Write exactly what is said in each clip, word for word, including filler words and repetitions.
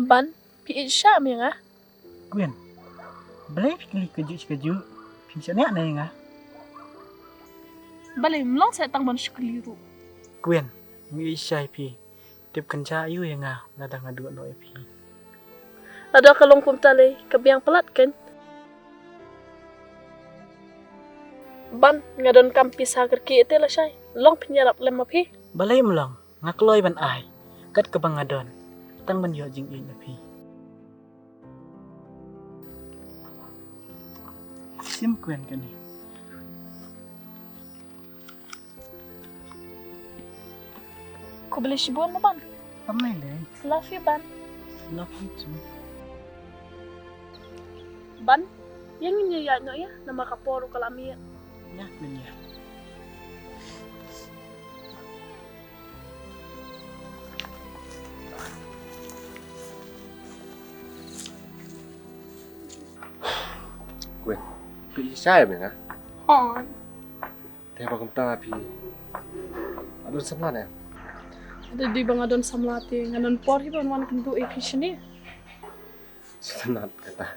Ban, phi ïeit shisha ïa nga? Kwin, balei phi kylli kajuh shi kajuh? Phim shaniah ne ïa nga? Balei ym long seh tang ban shu kylli ruh? Kwin, nga ïeit shisha ïa phi. Tip kynja aiu ïa nga lada nga duh noh ïa phi? Lada ka long kumta lei ka biang palat kan. Ban, nga donkam pisa kyrkieh te lashai. Long phin ïarap lem ma phi? Balei ym long? Nga kloi ban ai kat kaba nga don tang ban ïoh jingïeit na phi. Sim Kwin kane. Khublei shibun mo Ban. Kam nai lei. Love you Ban. Love you too. Ban, ïa ngin ïa ïaid noh ïa, namar ka por ruh ka la miet. Ïa, Kwin ïa. Kwin, phi ïeit shisha ïa me nga? Hooid. Te ba kumta phi la don samla ne? Lada dei ba nga don samla te ngan don por hi ban wan kynduh ïa phi shane. Sngewtynnat kata.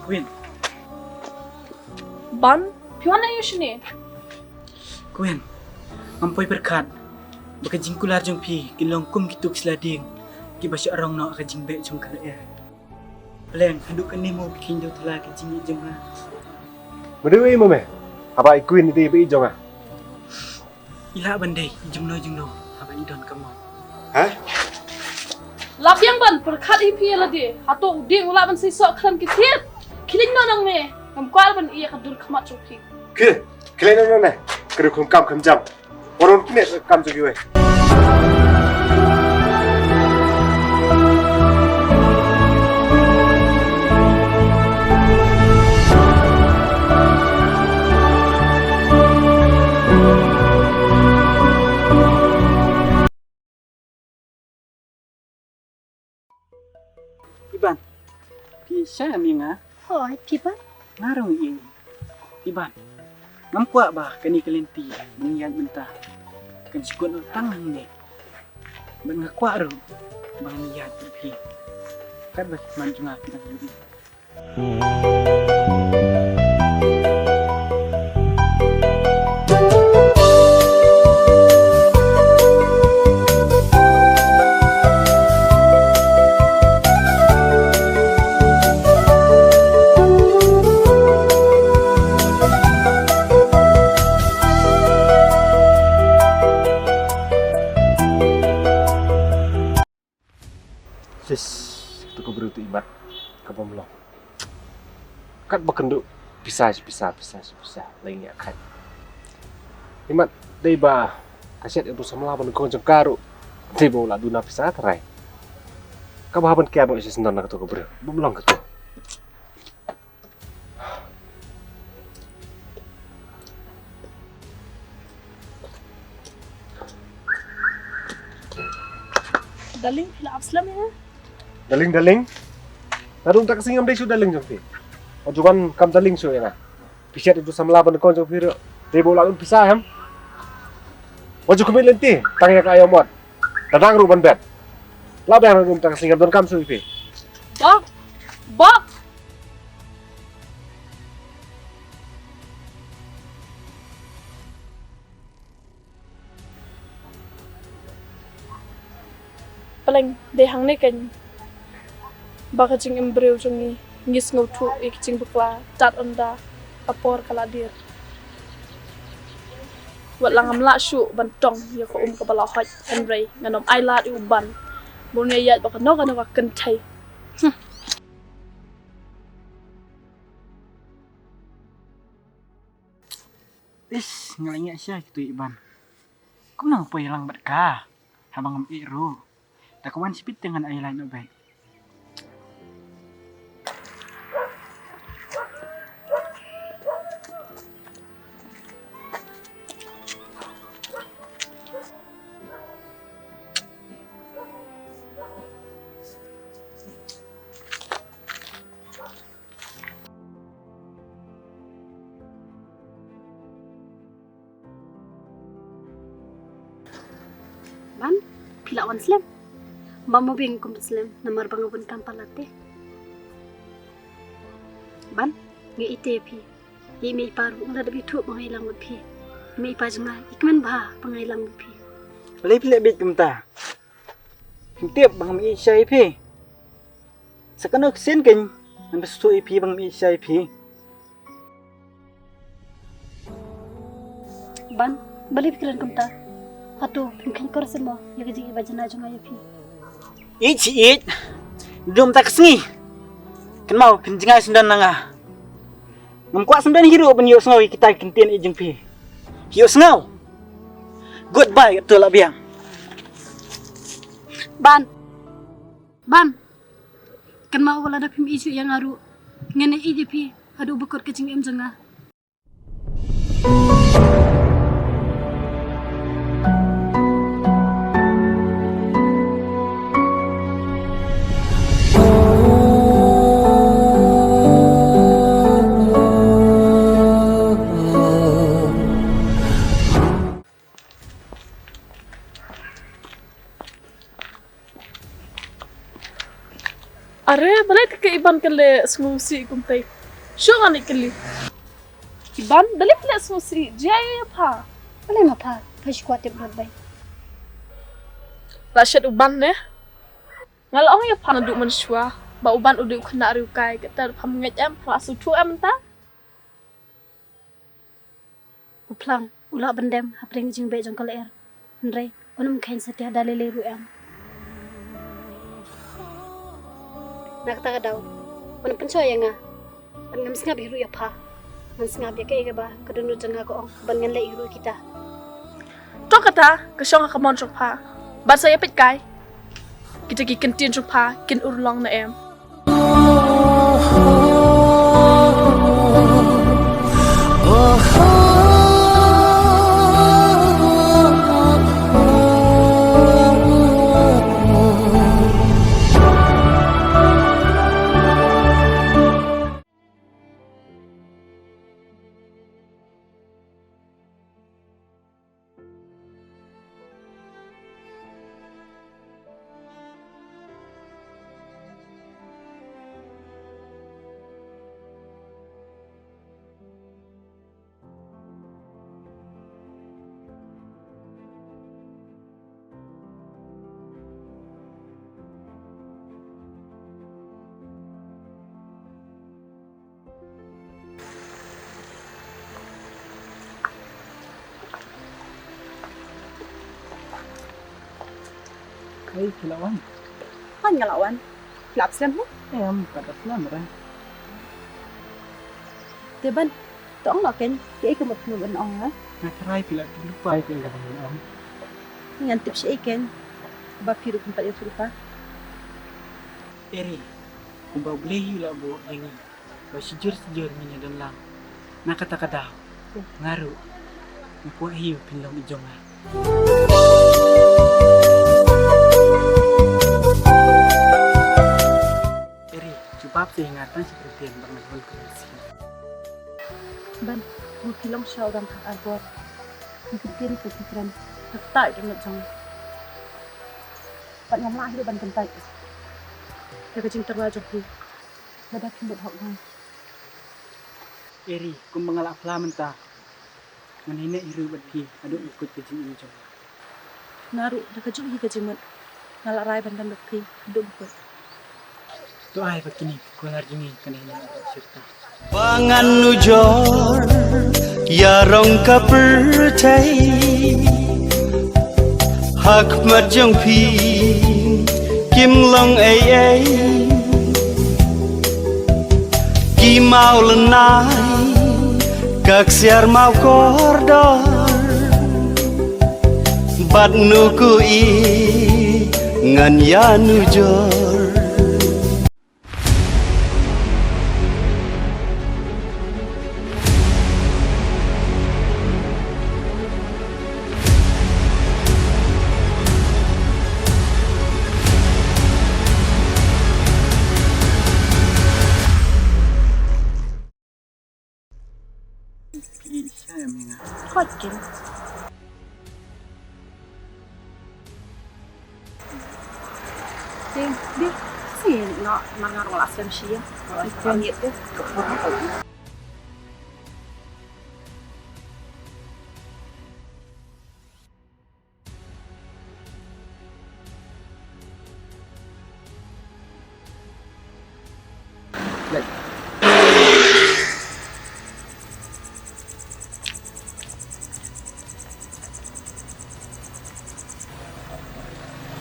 Kwin. Ban, phi wan aiu shane? Kwin, ngam poi pyrkhat ba ka jingkular jong phi kin long kum kitu ki sla dieng kiba shah rong noh ha ka jingbeh jong ka lyer. Pleng, haduh kane mo phi kheiñ dewthala ka jingïeit jong nga? Ba dei ei mo me? Haba i Kwin i dei ba i jong nga. I lah ban dei i jingno jingno haba i don ka mot. Ha? La biang ban pyrkhat hi phi ïa lade. Hato u dieng u lah ban seisoh khlem ki thied? Khie leit noh nangne. Ngam kwah ban ïa ka dur khmat jong phi. Khie, khie leit noh nangne. Ka dur kham kam kham jam. Waroh kine kam jong kiwei. Iban. Phi sha mi nga. Hooid, phi ban. Nga rung i. Iban. Ngam kwah ba kane ka lynti ngi ïaid mynta kan shu kut tang hangne. Bad nga kwah ruh ba ngi ïaid phi. Kat ba ki man jong nga ki dang i. Sis, kato ka briew te imat, ka bym long. Katba kynduh pisa shi pisa, pisa shi pisa, la ïa khat. Imat, dei ba ka shet ïa uto u samla ba nyngkong jong ka ruh, dei ba u la duna pisa tharai. Kaba hap ban kiar noh shi syndon na kato ka briew, bym long kato. Darling, phi la ap slem ïa nga? Darling, darling. Naduh mynta ka sngi ngam dei shuh darling jong phi. Wat ju wan kam darling shuh ïa nga. Phi shet ïa uto u samla ba nyngkong jong phi ruh, dei ba u la dun pisa em. Wat ju khmih lynti tang ïa ka aiom ot. Da nang ruh ban bet. Lah biang ruh mynta ka sngi ngam donkam shuh ïa phi. Bok. Bok. Pleng, dei hangne keiñ ba ka jingim briew jong ngi, ngi sngewthuh ïa ka jingbakla tad ynda ka por ka la dier. Wat la ngam lah shuh ban tong ïa ka um kaba la hoit, hynrei ngan ym ailad ïa u Ban ban ïaid bad kano kano ka kynthei. Ish, nga la ngiah sha kito i Ban. Kumno nga poi lang bad ka haba ngam ïeh ruh. Te ka wan shipit te ngan ai line noh beit. Ban, phi lah wan slem? Ba mo biang kum slem namar ba nga bun kam palat te. Ban, nga ite phi. Ïa i mei i pa ruh nga la dep ïathuh ba nga ïalang bad phi. I mei i pa jong nga i kmen bha ba nga ïalang bad phi. Balei phi leh bieit kumta? Phim tip ba ngam ïeit shai ïa phi. Sa kano ka sien kein ngan pynsngewthuh ïa phi ba ngam ïeit shai ïa phi. Ban, balei phi kren kumta? Hato phim kheiñ kor seh mo ïa ka jingïeit ba janai jong nga ïa phi? Ïeit shi ïeit. Dum ta ka sngi. Kynmaw phin jngai syndon na nga. Ngam kwah syndon hi ruh ban ïohsngew ïa kita ki ktien ïeit jong phi. Phi ïohsngew? Goodbye, to la biang. Ban. Ban. Kynmaw wat lada phim ïeit shuh ïa nga ruh, ngan ïeit ïa phi haduh ba kut ka jingim jong nga. Are, balei te ka Iban ka leh sngewsih kumtei? Shu ngan ïa kylli. Iban, balei ka leh sngewsih? Jia ïa pha. Balei ma pha? Pha shu kwah tip lut bai. La shet u Ban ne? Nga la ong ïa pha naduh mynshuwa ba u Ban u dei u khynnah riewkai, kata pham ngeit em, pha la sngewthuh em mynta? U Phlang u lah ban dem hapdeng ka jingbeh jong ka lyer, hynrei un ym kheiñ satia da lei lei ruh em. Na kata ka daw un ym pynshoi ïa nga, bad ngam sngap hi ruh ïa pha. Ngan sngap ïa kaei kaba ka dohnud jong nga ka ong, bad ngan leh hi ruh kita. To kata ka shong ha ka mon jong pha, bad sa ïa peit kai. Kita ki kyntien jong pha kin urlong ne em? Hei, phi la wan? Hooid nga la wan. Phi la ap slem ne? Em, pat ap slem re. Te Ban, to ong noh kein, kiei kiba phi mut ban ong, ha? Nga tharai phi la tip lypa ïa kaei kaba ngan ong. Ngan tip shaei kein ba phi ruh phim pat ïathuh lypa. Eri, kumba U Blei hi u la buh ïa ngi, ba shijur shijur ngin ïadon lang. Na kata ka daw nga ruh nga kwah hi ba phin long i jong nga. Eri, jubab sa ïa nga tang shi kyntien ba ngan hun kren shisha. Ban, ba phi long sha u dang ha arbor. Ki kyntien ba phi kren, ka kata ka dohnud jong nga. Bad ngam lah hi ruh ban kyntait ïa ka jingtyrwa jong phi lada phim bud hok nga. Eri, kumba nga la phla mynta, ngan ïaineh hi ruh bad phi haduh ba kut ka jingim jong nga. Nga ruh da kajuh hi ka jingmut nga la rai ban don bad phi haduh ba kut. To ai ba kine ki kular jong ngi kan ïaineh haduh shirta. Ba ngan nujor Ïa rong ka pyrthei ha khmat jong phi kim long ei ei. Ki maw lynai ka ksiar maw kordor, bad nu ku i ngan ïa nu jor. Khot kin. Ding, ding. Si nga, nga, nga la sem shi ya. Nga ngit deh.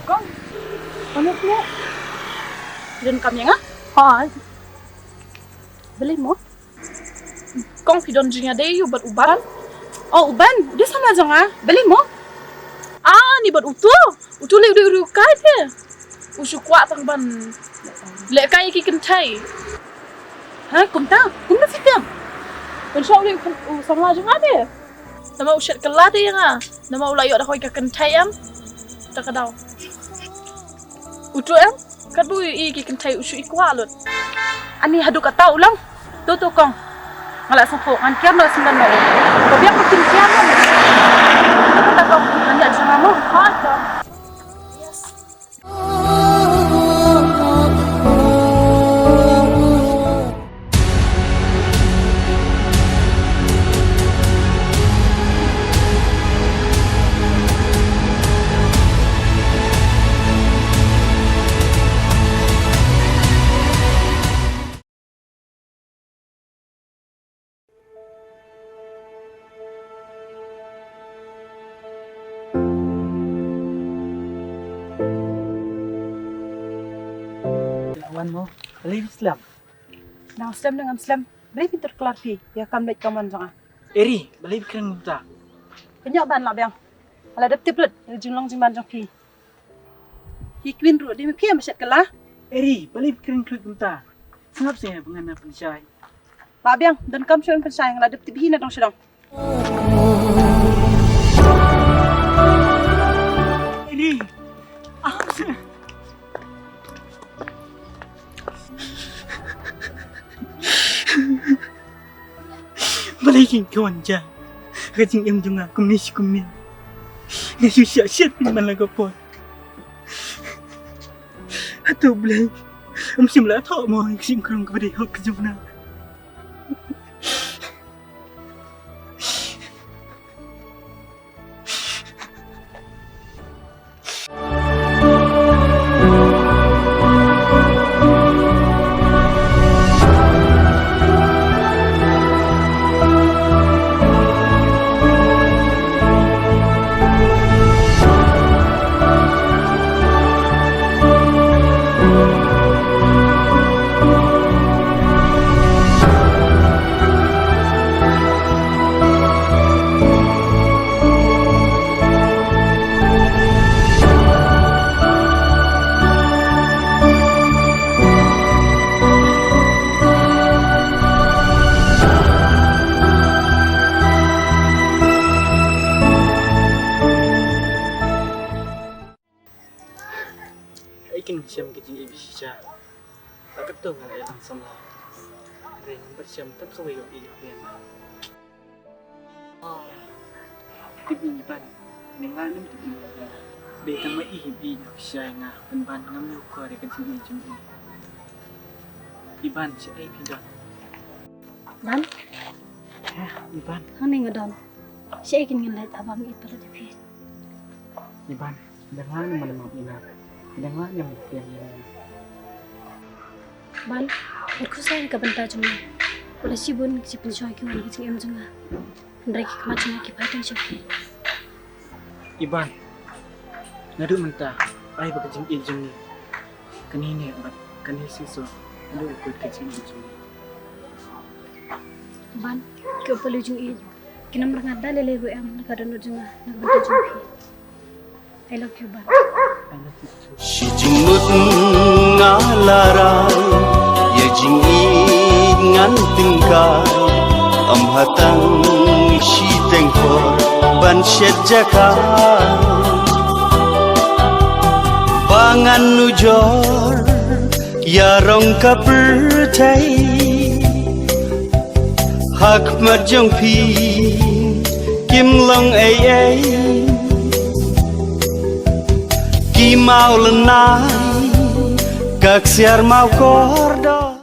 Kong, ano phi? Phi donkam ïa nga? Hooid. Balei mo? Kong, phi don jingïadei ïa u bad u Ban? Oh, u Ban, u dei samla jong nga. Balei mo? Ah, ni bad utu. Utu lei u dei u riewkai te. U shu kwah tang ban lehkai ïa ki kynthei. Ha, kumta? Kumno phi tip? Pynshai u dei u samla jong nga te. Namar u shet kylla te ïa nga. Namar u la ïoh da hoi ka kynthei em. Ta ka daw. Utu em. Katba u ïohi ki kynthei u shu i kwah lut. Ani haduh katta u long. To to kong. Nga la sngewthuh ngan kiar noh sngewbha noh. Ka biang ka kin kiar noh. To kata kong ngan ïa jong nga mo. Ha to. Wan mo, balei phi slem? Dang slem dang ngam slem. Balei phi tur klar phi ïa kam leit kam wan jong nga? Eri, balei phi kren kumta? Pynïoh ban la biang. Nga la dep tip lut ïa jinglong jingman jong phi. Hi kwin ruh dei ma phi ïa ma shet kylla. Eri, balei phi kren khluit kumta? Sngap seh ba ngan nang pynshai. La biang, donkam shuh ban pynshai, nga la dep tip hi na dong sha dong. Eri. Ah, seh. Balei kin khwan ja ka jingim jong nga kumne shi kumne. Nga shu shah shet pynban la ka por. Hato Blei, ym shym la thoh mo ïa ka jingkrong kaba dei hok ka jong nga. Ai kin shem ka jingïeit shisha. Ba katto nga la ïalang samla. Hynrei ngam pat shem tang kawei ka ïeit ka biang. Tip ïa i Ban. Mynta ngam tip ïa i Ban. Dei tang ma i hi i ïa shisha ïa nga. Pynban ngam ïoh kwah ïa ka jingïeit jong i. I Ban, shaei phi don? Ban? Heh, i Ban. Hangne nga don. Shaei kin ngin leit haba ym ïeit palat ïa phi? I Ban, dang lah ne man ma i Ban. Dang lah ne man ma i Ban. Ban, nga khuslai na ka bynta jong nga. Wat la shibun ki jingpynshoi ki wan ha ka jingim jong nga. Hynrei ki khmat jong nga ki phai tang sha phi. Iban, naduh mynta, ai ba ka jingïeit jong ngi kan ïaineh bad kan ïasngewsih haduh ba kut ka jingim jong ngi. Ban, ki upalli jingïeit kin ym rngat da lei lei ruh em na ka dohnud jong nga na ka bynta jong phi. I love you, Ban. I love you too. Shi jingmut nga la rai, ïa jingïeit ngan tyngkai, ym hap tang shiteng por ban shet jaka. Ba ngan nujor ïa rong ka pyrthei, ha khmat jong phi kim long ei ei. Ki mawlynnai, ka ksiar mawkordor.